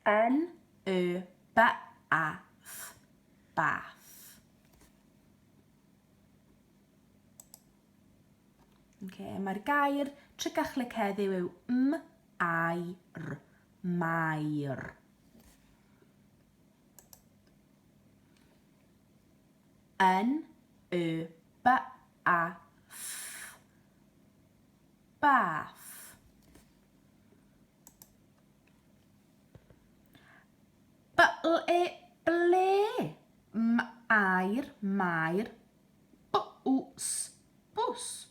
N Y B A Th, bath. Okay, mae'r gair tric a chlic heddiw yw M I R, mair. N Y B A Th, bath. B L E ble? M air, mair, B U S, bws.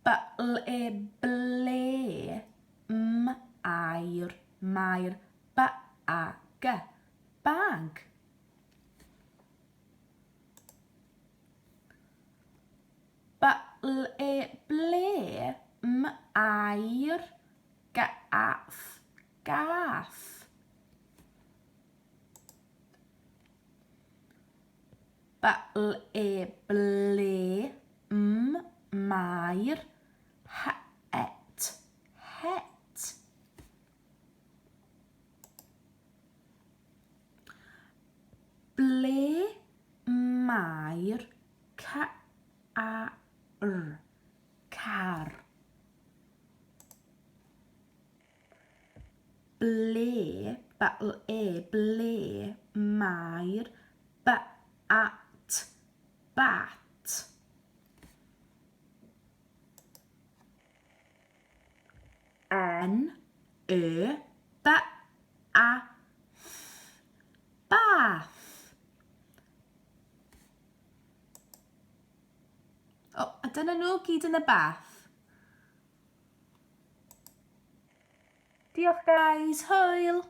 B L E ble? M air, mair, B A G, bag. B L E ble? M air G A F gath. B L E ble? M mair H et het. Ble mae'r C-A-R, car? Ble, B-L-E, ble mae'r B-A-T, bat? N, Y, B, A, Th, bath. O, a dyna nhw gyd yn y bath. Diolch guys, hwyl!